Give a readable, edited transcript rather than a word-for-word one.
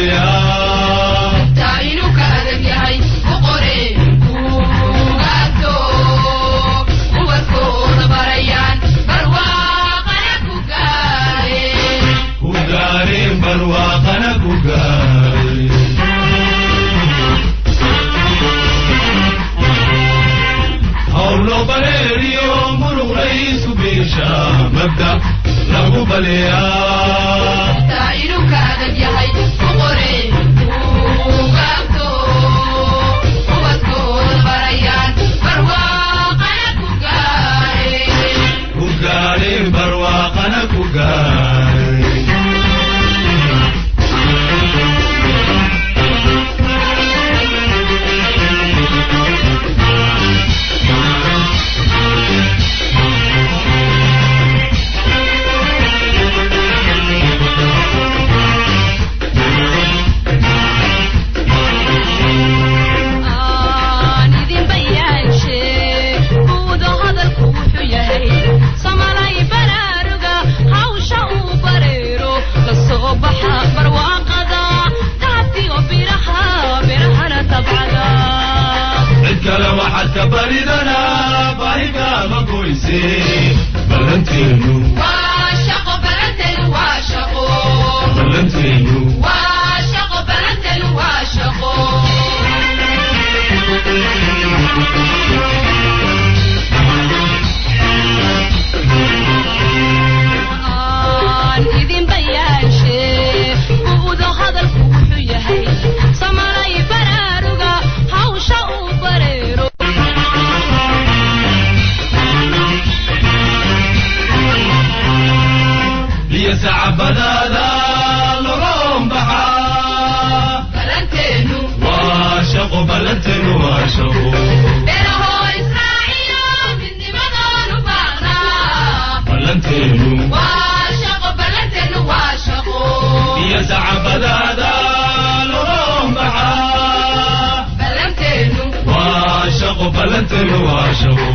baleeyaa. Inuu ka adag yahay u qoreen buugaagto, ubadkooda barayaan, barwaaqana ku gaareen. Ku gaareen, barwaaqana ku gaareen. Hawlo bareeriyo muruqlaysu biisha mabda lagu baleeyaa. Inuu ka adag yahay u qoreen buugaagto, ubadkooda barayaan, barwaaqana ku gaareen. Ku gaareen, barwaaqana ku gaareen. Aan idin bayaanshe buudo hadalku wuxuu yahay samalay baraaruga hawsha uu bareero la soo baxa barwaaqada dahabtiyo biraha birahana tabcada. Cid kale waxaad ka baridanaa baahigama goyse, ballanteenu Waa shaqo, balanteenu waa shaqo. Ballanteenu waa shaqo, balanteenu waa shaqo. Aan idin bayaanshe buudo hadalku wuxuu yahay samalay baraaruga hawsha uu bareero. Biyo sacabadaada logoon baxaa. Balanteenu waa shaqo, ballanteenu waa shaqo. Beerahoo israaciyo midnimadoonu baaqnaa. Ballanteenu waa shaqo, balanteenu waa shaqo. Biyo sacabadaada logoon baxaa. Balanteenu waa shaqo, ballanteenu waa shaqo.